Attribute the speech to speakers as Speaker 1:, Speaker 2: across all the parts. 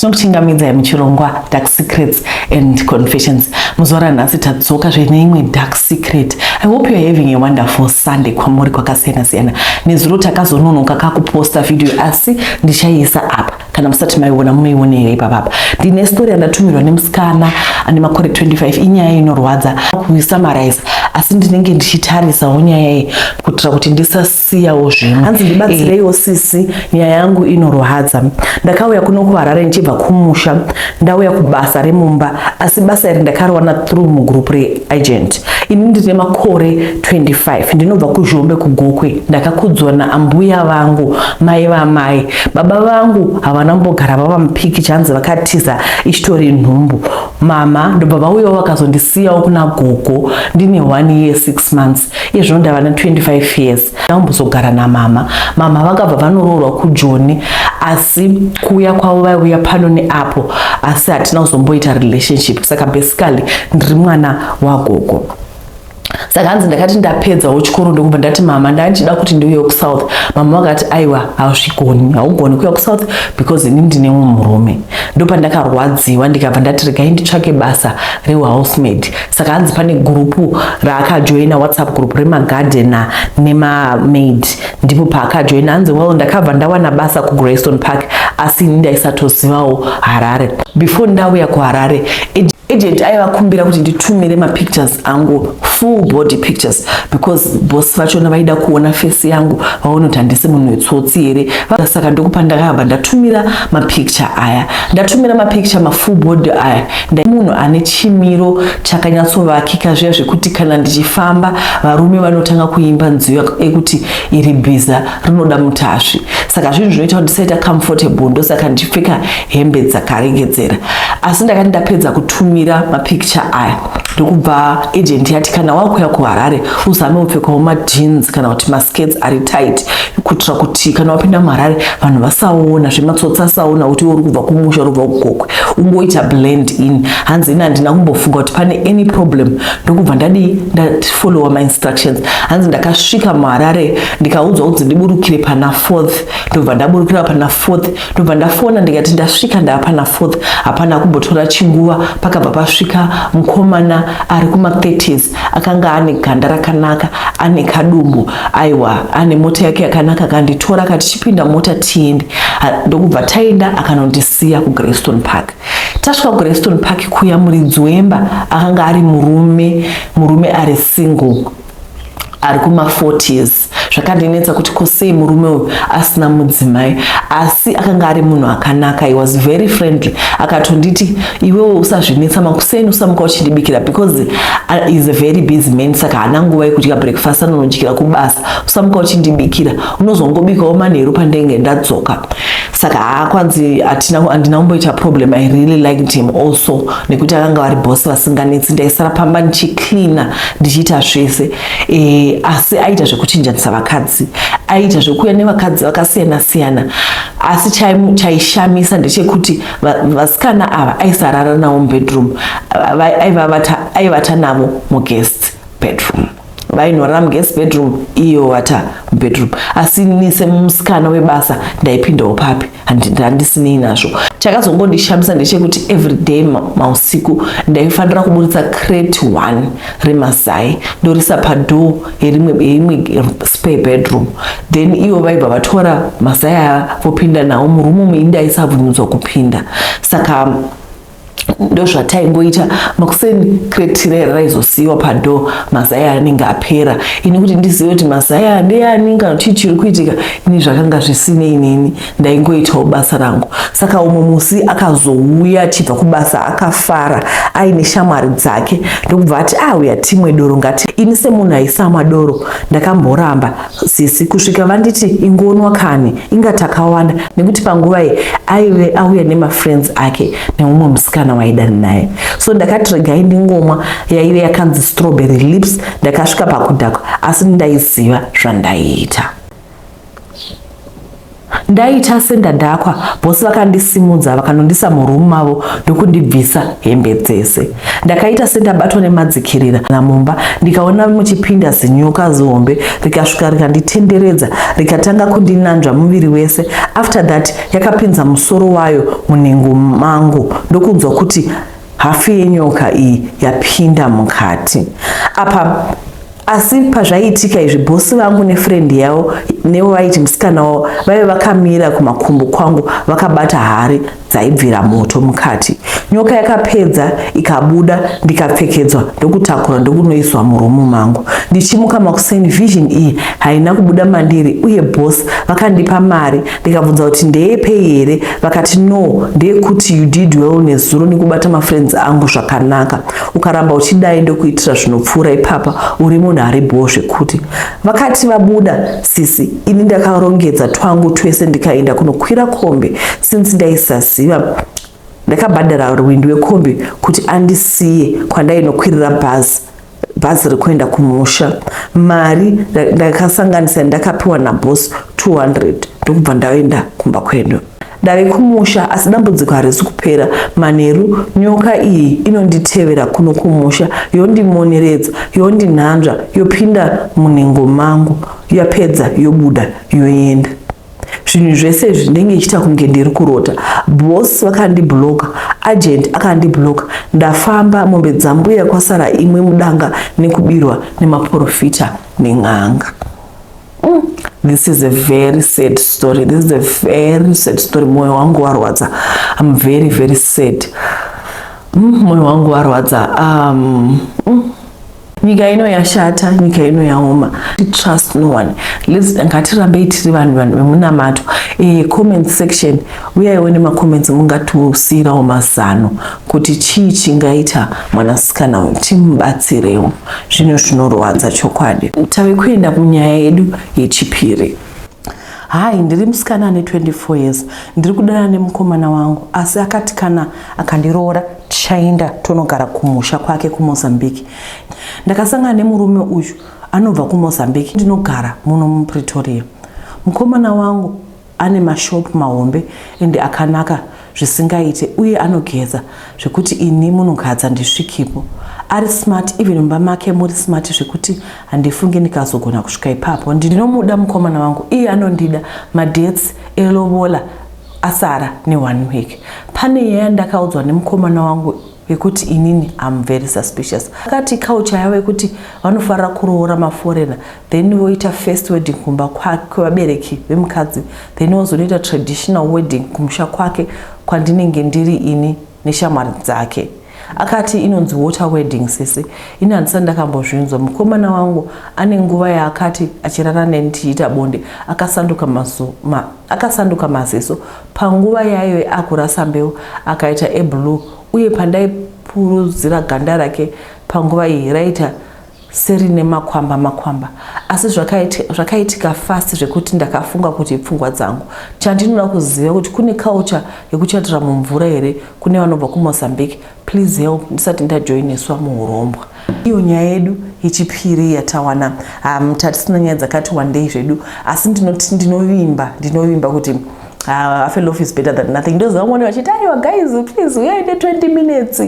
Speaker 1: Tinokuchingamidzai muchirongwa Dark Secrets and Confessions. Muzuva ranhasi tadzoka zveneimwe dark secret. I hope you are having a wonderful Sunday kwamuri kwakasiyana siyana. Nezuro takazononoka kakuposta video, asi ndichaiisa apa. Kana musati maiona, munoiona here ipapapa? Ndine story yandatumirwa nemusikana ane makore 25. Inyaya inorwadza kuisummarize, asi ndinenge ndichitarisawo nyaya iyi kuitira kuti ndisasiyawo zvimwe. Hanzi, "Ndibatsireiwo sisi, nyaya yangu inorwadza. Ndakauya kuno kuHarare ndichibva kumusha. Ndauya kubasa remumba, asi basa iri ndakariwana through mugroup reagent. Ini ndine makore 25, ndinobva kuZhombe, kuGokwe. Ndakakudzwa naambuya vangu, mai vamai. Baba vangu havana kumbogara vava mupikicha, hanzi vakatiza ichitori nhumbu. Mama ndobva vauyawo, vakazondisiyawo kuna gogo ndine 1 year 6 months. Iye zvino ndava na25 years. Ndambozogara namama. Mama vakabva vanoroorwa kuJoni, asi kuuya kwavo vaiuya pano neapo, asi hatina kuzomboita relationship. Saka basically ndiri mwana wagogo." Saka hanzi, "Ndakati ndapedzawo chikoro, ndokubva ndati, 'Mama, ndandichida kuti ndiuye kuSouth.' Mama vakati, 'Aiwa, hazvigoni, haugoni kuuya kuSouth because ini ndine murume.' Ndopandakarwadziwa, ndikabva ndati regai nditsvake basa rehousemaid." Saka hanzi pane gurupu raakajoina, WhatsApp group remagardener nemamaid, ndipo paakajoina. Hanzi, "Well, ndakabva ndawana basa kuGreystone Park, asi ini ndaisatozivawo Harare. Before ndauya kuHarare, agent aivakumbira kuti nditumire mapictures angu, full body pictures, because boss vachona vaida kuona face yangu, vaone kuti handisi munhu wetsotsi here. Saka ndokupa ndakabva ndatumira mapicture aya. Ndatumira mapicture, mafull body aya, munhu ane chimiro chakanyatsovakika, zviya zvekuti kana ndichifamba varume vanotanga kuimba nziyo ekuti iri bhiza rinoda mutasvi. Saka zvinhu zvinoita kuti ndisaita comfortable, ndosaka ndichipfeka hembe dzakaregedzera. Asi ndakati ndapedza kutumira mapicture aya, ndokubva agent yati, 'Kana wakuya kuHarare, uzame kupfekawo majeans kana kuti maskirts ari tight, kuitira kuti kana wapinda muHarare vanhu vasaona zvematsotsi, asaona kuti uri kubva kumusha, uri kubva kuGokwe, ungoita blend in.' Hanzi, 'Ini handina kumbofunga kuti pane any problem, ndokubva ndadii, ndafollowa mainstructions." Hanzi, "Ndakasvika muHarare, ndikaudzwa kunzi ndiburukire pana Fourth. Ndobva ndaburukira pana Fourth, ndobva ndafona ndikati ndasvika, ndava pana Fourth. Hapana kumbotora chinguva, pakabva pasvika mukomana ari kuma30s, akanga ane ganda rakanaka, ane kadumbu, aiwa, ane mota yake yakanaka. Akanditora, akati, 'Chipinda mota tiende.' Ndokubva taenda, akanondisiya kuGreystone Park. Tasvika kuGreystone Park kuya, muridzi wemba akanga ari murume, murume ari single, ari kuma40s. Zvakandinetsa kuti kosei murume uyu asina mudzimai, asi akanga ari munhu akanaka. He was very friendly. Akatonditi, 'Iwewe usazvinetsa, makuseni usamuka uchindibikira because is a very busy man, saka haana nguva yekudya breakfast, anonodyira kubasa. Usamuka uchindibikira, unozongobikawo manheru pandenge ndadzoka.' Saka haakwanzi, handina kumboita problem. I really liked him also nekuti akanga vari boss vasinganetsi. Ndaisara pamba ndichicleana, ndichiita zvese. Asi aita zvekuchinjanisa vakadzi, aita zvekuuya nevakadzi vakasiyana siyana. Asi chaishamisa ndechekuti vasikana ava aisarara navo mubedroom, aivata navo muguest bedroom. Vainorara muguest bedroom, iyo vata mubedroom. Asi ini semusikana webasa ndaipindawo papi? Handisinei nazvo. Chakazongondishamisa ndechekuti everyday mausiku ndaifanira kuburitsa crate one remazai, ndorisa padoor yerimwe spare bedroom. Then ivo vaibva vatora mazai aya, vopinda nawo murumu umu. Ini ndaisabvumidzwa kupinda. Saka ndozvataingoita. Makuseni crate rera raizosiyiwa padoor, mazai anenge apera. Ini kuti ndizive kuti mazai aya ndeyani kana chii chiri kuitika, ini zvakanga zvisinei neni, ndaingoitawo basa rangu. Saka umwe musi akazouya achibva kubasa akafara, aine shamwari dzake, ndokubva ati, 'Auya timwe doro ngati.' Ini semunhu aisamwa doro ndakamboramba sisi, kusvika vanditi, 'Ingonwa kani, inga takawanda,' nekuti panguva iyi aive auya nemafriends ake nemumwe musikana waidana naye. So ndakati regai ndingomwa. Yaive yakanzi Strawberry Lips. Ndakasvika pakudhakwa, asi ndaiziva zvandaiita. Ndaita sendadhakwa, boss vakandisimudza vakanondisa muroom mavo ndokundibvisa hembe dzese. Ndakaita sendabatwa nemadzikirira mumba ndikaona muchipinda zinyoka zihombe rikasvika rikanditenderedza rikatanga kundinanzva muviri wese. After that yakapinza musoro wayo munhengo mangu ndokunzwa kuti hafu yenyoka iyi yapinda mukati. Apa asi pazvaiitika izvi, boss vangu nefriend yavo nevo vaiti musikana wavo vaive vakamira kumakumbo kwangu vakabata hari dzaibvira moto mukati. Nyoka yakapedza ikabuda, ndikapfekedzwa ndokutakura ndokunoiswa muroom mangu. Ndichimuka makuseni, vision iyi haina kubuda mandiri uye boss vakandipa mari. Ndikabvunza kuti ndeyepei here, vakati no, ndeyekuti you did well nezuro nekubata mafriends angu zvakanaka. Ukaramba uchidai ndokuitira zvinopfuura ipapa, uri munhu ari bhoo zvekuti. Vakati vabuda sisi, ini ndakarongedza twangu twese ndikaenda kunokwira kombi. Since ndaisaziva, ndakabhadhara rwindi wekombi kuti andisiye kwandainokwirira bhazi rekuenda kumusha. Mari ndakasanganisa ndakapiwa naboss 200, ndokubva ndaenda kumba kwedu. Ndave kumusha, asi dambudziko harisi kupera. Manheru nyoka iyi inonditevera kuno kumusha, yondimoneredza, yondinhanzva, yopinda munhengo mangu, yapedza yobuda yoenda. Zvinhu zvese izvi ndinenge ichiita kunge ndiri kurota. Boss vakandibloka, agent akandibloka, ndafamba mombe dzambuya kwasara imwe mudanga nekubirwa nemaprofita nen'anga. This is a very sad story. This is a very sad story. Moyo wangu warwadza. I'm very very sad. Moyo wangu warwadza. Nyika ino yashata, nyika ino yaoma. Trust no one. Ngatirambei tiri vanhu vemunamato. Comment section, uyaiwo nemacomments, mungatisiyirawo mazano kuti chii chingaita mwanasikana uyu, timubatsirewo. Zvinhu zvinorwadza chokwadi. Tave kuenda kunyaya yedu yechipiri. Hai, ndiri musikana ane 24 years, ndiri kudanana nemukomana wangu, asi akati kana akandiroora tichaenda tonogara kumusha kwake kuMozambique. Ndakasangana nemurume uyu anobva kuMozambique, ndinogara muno muPretoria. Mukomana wangu ane mashopu mahombe ende akanaka zvisingaite, uye anogeza zvekuti ini munhugadza ndisvikipo. Ari smart, even mumba make muri smart zvekuti handifungi ndikazogona kusvika ipapo. Ndinomuda mukomana wangu, iye anondida. Madates elobola asara ne1 week. Pane nyaya ndakaudzwa nemukomana wangu yekuti inini am very suspicious. Akati culture yavo yekuti vanofarira kuroora maforeigner, then voita first wedding kumba kwevabereki vemukadzi, then vozonoita traditional wedding kumusha kwake kwandinenge ndiri ini neshamwari dzake. Akati inonzi water wedding. Sese ini handisati ndakambozvinzwa. Mukomana wangu ane nguva yaakati achirara neni tichiita bonde akasanduka maziso. Panguva yaive akurasa mbeu akaita eblue, uye pandaipurudzira ganda rake panguva iyi raita serine makwamba makwamba, asi zvakaitika fast zvekuti ndakafunga kuti pfungwa dzangu. Chandinoda kuziva kuti kune culture yekuchatira mumvura here kune vanobva kuMozambique? Please help ndisati ndajoiniswa muurombwa. Iyo nyaya yedu yechipiri yatawana. Tatisina nyaya dzakati wandei zvedu, asi ndinoti ndinovimba kuti half a loaf is better than nothing. Ndoziva vamwe vachiti, "Aiwa guys, please uyai ne20 minutes,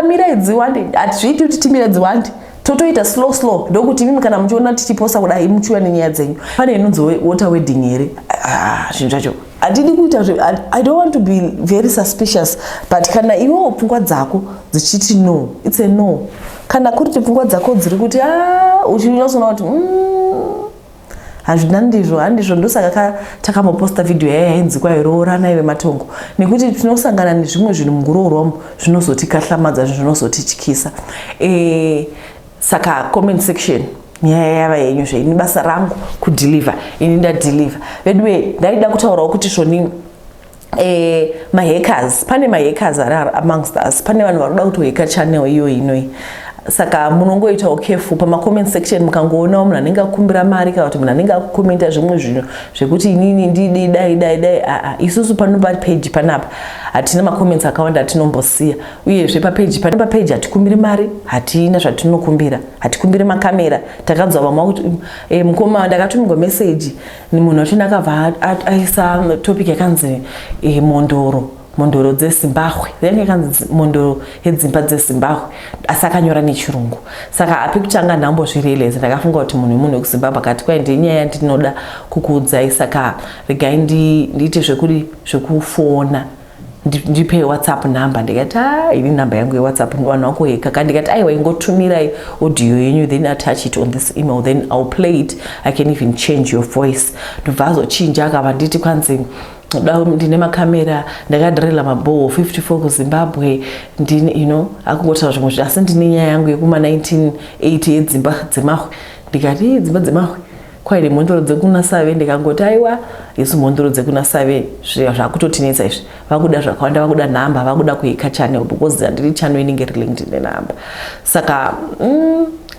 Speaker 1: mirai dziwande." Hatizviiti kuti timire dziwande, totoita slow slow, ndokuti imimi kana muchiona tichiposta kudai muchiuya nenyaya dzenyu. Pane inonzi water wedding here? Ah, zvinhu zvacho handidi kuita. I don't want to be very suspicious, but kana iwewo pfungwa dzako dzichiti no, it's a no. Kana kuri kuti pfungwa dzako dziri kuti ah, uchinyatsona kuti hazvina, ndizvo handizvo. Ndosaka takamboposta vhidhiyo yaya yainzi kwairoorana ive matongo, nekuti tinosangana nezvimwe zvinhu mukuroorwamo zvinozotikahlamadzwa, zvinozotityisa. Saka comment section, nyaya yava yenyu zveini. Basa rangu kudeliver, ini ndadeliver. Veduwe, ndaida kutaurawo kuti zvoni mahackers, pane mahackers ari amongst us. Pane vanhu vari kuda kutohacka channel iyo inoi. Saka munongoitawo careful pamacomment section. Mukangoonawo munhu anenge akukumbira mari kana kuti munhu anenge akukomenta zvimwe zvinhu zvekuti inini ndidi dai dai dai, aa, isusu pano papeji panapa hatina macomments akawanda atinombosiya. Uyezve papeji pano, papeji hatikumbiri mari, hatina zvatinokumbira, hatikumbiri makamera. Takanzwa vamwe vakuti mukoma, ndakatumirwa meseji, munhu wachona akabva aisa topic yakanzi mhondoro dzeZimbabwe, yange yakanzi mhondoro yedzimba dzeZimbabwe, asi akanyora nechirungu. Saka api kutanga ndambozvirealize, ndakafunga kuti munhu wemunhu wekuZimbabwe. Akati kwai ndenyaya yandinoda kukuudzai, saka regai ndiite zvekudi zvekufona, ndipe WhatsApp number. Ndikati, a, ini namba yangu yeWhatsApp vanhu vakuheka. Ndikati, aiwa, ingotumirai audio yenyu, then attach it on this email, then I'll play it. I can even change your voice. Ndobva azochinja, akava nditi kwanzi ndine makamera, ndakadrilla maborehole 54 kuZimbabwe, ndine akungotaura zvimwe, asi ndine nyaya yangu yekuma 1980 yedzimba dzemahwe. Ndikati, dzimba dzemahwe kwaine mhondoro dzekuna Save? Ndikangoti, aiwa, isu mhondoro dzekuna Save zvakutotinetsa izvi. Vakuda zvakawanda, vakuda nhamba, vakuda kuhacka channel, because handiri channel inenge iri linked nenhamba. Saka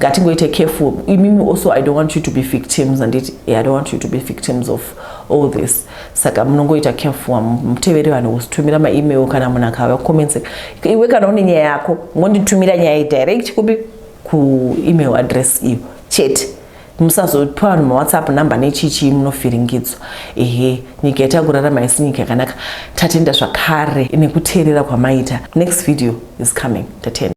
Speaker 1: ngatingoite careful imimi also. I don't want you to be victims, anditi? I don't want you to be victims of all this. Saka munongoita careful, mutevere vanhu kuzitumira maemail. Kana munhu akauya comments, iwe kana une nyaya yako, ngonditumira nyaya direct kupi? Kuemail address iyo chete. Musazopa vanhu maWhatsApp number nechichi, munovhiringidzwa. Ehe, nyika yatakurarama isi nyika yakanaka. Tatenda zvakare nekuteerera kwamaita. Next video is coming. Tatenda.